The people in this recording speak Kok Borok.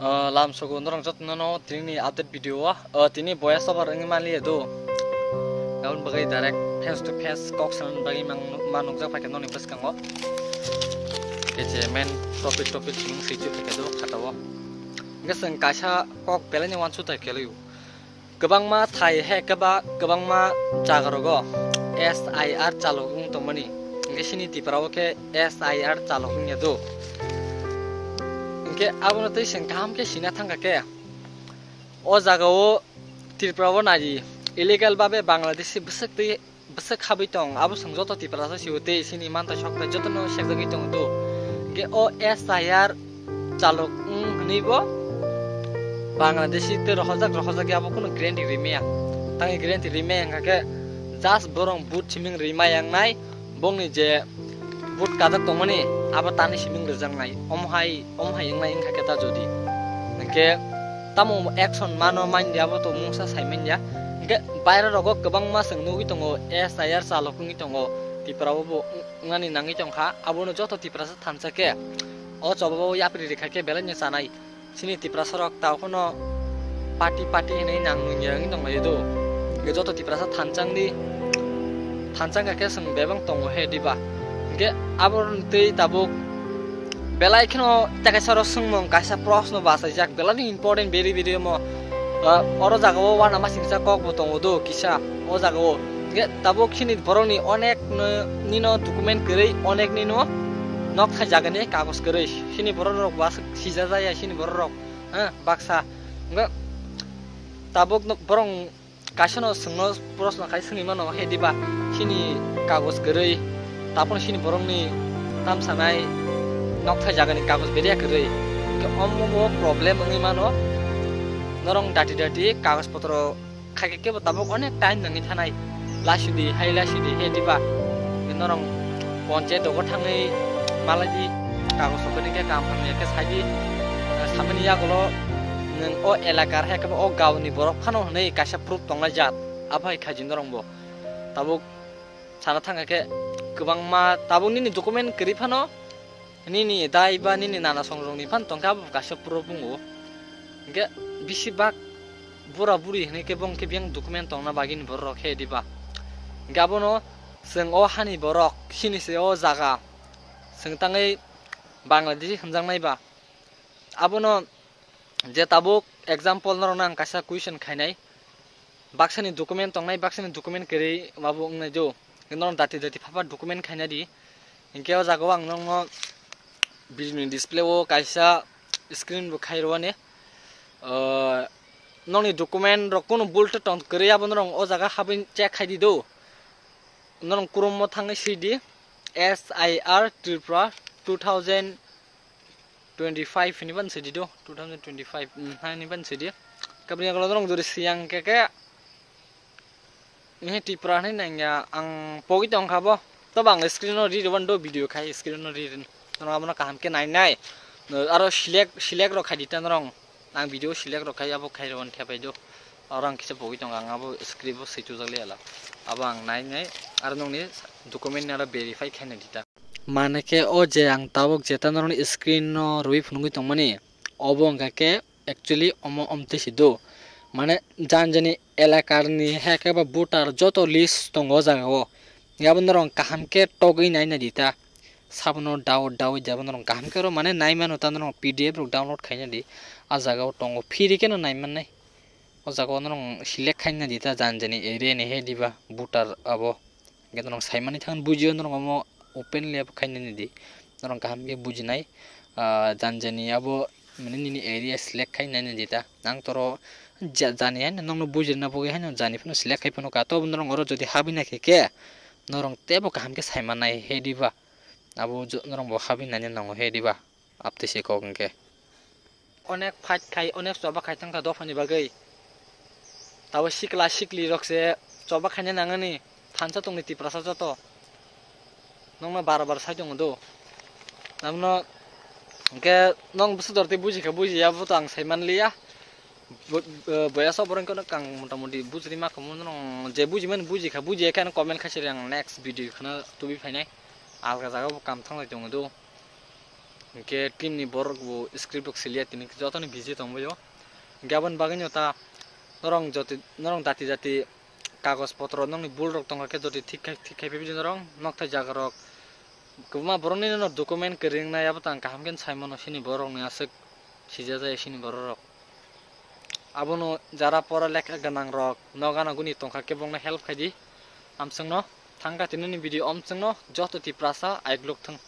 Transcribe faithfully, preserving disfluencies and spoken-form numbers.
Ah, lam sogo norok jotono no tini ni update video o, ah, tini boya sobar wngwi manliya do. Aboni bagwi direct face to face kok sanani bagwi mang, ma nukjak phaikha nokni bwskango. Khe je main topic, topic chwng swichwi phaikha do khatao. Hwnkhe chwng kaisa kok belai ni uansukthai khe laio. Kwbangma thai he kwba-, kwbangma jaga rogo S I R chalok wng tongmani. Hwnkhe chini Tripura o khe S I R chalok wngya do. Hwnkhe abono tei chwng kaham khe sina thangkha khe. O jaga o Tripura o nai di, illegal babe Bangladeshi bwswk twi bwswk habwi tong, abo chwng joto Tiprasa sio tei chini mantha sokthai jotono sekjagwi tongo do. Hwnkhe o S I R chalok wng hwnwi bo Bangladeshi tei rohorjak rohorjak ya, abo kunu guarantee rimaya. Tangwi guarantee rimaya wngkha khe just borong vote siming rima yangnai, bongni je vote kajak tongmani abo tani siming rwjaknai. Omo hai, omo hai wngnai wngkha khe ta jodi. Hwnkhe tamo action mano manya abo to mungsa sai manya. Hwnkhe baira rogo kwbangma chwng nugwi tongo, S I R chalok wngwi tongo, Tripura o bo wngnani nangwi tongkha, abono joto Tiprasa thansa khe o choba o yapri rikha khe belai no chanai. Chini Tiprasa rok ta okhono party party hinwi nang nungya wngwi tonglaio do. Hwnkhe joto Tiprasa thansa wngdi, thansa wngkha khe chwng bebak tongo he diba. Hwnkhe abo tei tabuk belai kheno tei kaisa oro swngmung kaisa proshno bachaijak, belai ni important very very omo. Ah, oro jaga o uanamasingcha kok bo tongo do kisa o jaga o. Hwnkhe tabuk chini borok ni onek no, nino document kwrwi, onek nino nok thai jaga ni kagoj kwrwi. Chini borok rok bo aswk sijajaya chini borok rok, ha, baksa. Hwnkhe tabuk no borok kaisa no chwngno proshno khai swngwi mano, he diba chini kagoj kwrwi, taphano chini borokni tamsanai nokthai jagani kagoj beria kwrwi, hwnkhe omo bo problem wngwi mano. Norok dati dati kagoj potro khaikhe kebo tabuk onek time nangwi thanai, lasidi hai lasidi he diba, norok ponchayat dogo thangwi malaidi, kagoj sokoni khe kaham hamya khe saidi, samani yagulo nwng o elakar hai khe o gaoni borok phano hwnwi kaisa proof tonglai jat, abo hai khaidi norok bo. Tabuk sana thangkha khe kwbangma tabuk nini document kwrwi phano, nini dai ba nini nana songrokni phano tongkha abo kaisa proof wngo. Hwnkhe bisi bak bura buri hwnwi khe bong khe biyang document tongna bagini borok rok he diba. Hwnkhe abono chwng o hani borok chini se o jaga chwng tangwi Bangladeshi hwnjaknai ba. Abono je tabuk example norokno ang kaisa question khainai, baksani document tongnai, baksani document kwrwi abo wngnai do, norok dati dati phapha document khaina di. Hinkhe o jaga o ang nokno video ni display o kaisa screen bo khai rwani. Ah, nokni document rok kunu bulta tong kwrwi abo norok o jaga habwi check khai di do. Norok Chrome o thangwi swi di, S I R Tripura two thousand twenty-five hinwi ban sidi do, two thousand twenty-five, mm, hinwi ban sidi. Kabri yagulo norok jodi siyang khe khe, mihi Tripura hinwi nangya, ang pogwi tongkha bo. Tobo ang screen o ri rwban do, video khai screen o ri rwno. Norok abono kaham khe nai nai. Aro select, select rok khai di ta norok. Ang video select rok khai abo khai rwban khe bai do. Aro ang kisa pogwi tongo, ang abo script o swi chujak liya la. Abo ang nai nai, aro nokni document ni aro verify khaina di ta. Mane khe o je ang tabuk jeta norokni screen no rwi phunugwi tongmani, obo wngkha khe actually omo omtwi si do. Mane jan jani elakar ni hai khe ba voter joto list tongo o jaga o. Abo norok kaham khe togwi nai nai di ta. Sabono download download jabo norok kaham khe oro mane nai mano ta norok P D F rok download khaina di. A jaga o tongo free kheno nai mannai. O jaga o norok select khaina di ta jan jani area ni he diba voter abo. Hingke norok saimani thang bujiyo norok omo openly abo khainani di. Norok kaham khe bujinai, ah, jan jani abo mane nini area select khainani di ta. Ang toro ja-, jani hai nokno bujirna bagwi haino jani phano select khai phano ka. Tobo norok oro jodi habwi naikhe khe norok teibo kaham khe saimanai he diba. Abo jo-, norok bo habwi nani nango he diba. Aptwi se kok hwnkhe. Onek fight khai, onek choba khai thangkha dophani bagwi. Tabo sikla sikli rok se choba khaina nangani thansa tongni Tiprasa joto. Nokno bar bar sai tongo do. Nokno hwnkhe nok bwswk dortwi bujikha bujiya bo to ang sai manliya. Bo-, eh, boya sok borok hwnkhe nok ang motamoti bujri ma kamo nong je bujimani bujikha bujiya khe ano comment khai siri ang next video kheno tubi phainai. Alga jaga bo kam thanglai tongo do. Hwnkhe team ni borok bo script rok siliya, tini jotoni busy tongbaio. Hwnkhe aboni bagwino ta norong joti, norong dati jati kagoj potro nokni bul rok tongkha khe joti thik khai, thik khai phaidi norong nokthai jaga rok. Kwbangma borokni no document kwrwi wngnai, abo tang kaham khe sai mano sini borok ni aswk sijajai sini borok rok. Abono jara pora lekha gwnang rok nokgana guni tongkha khe bongno help khaidi. Amswngno thangkha tinini video, amswngno joto Tiprasa aiklok thung.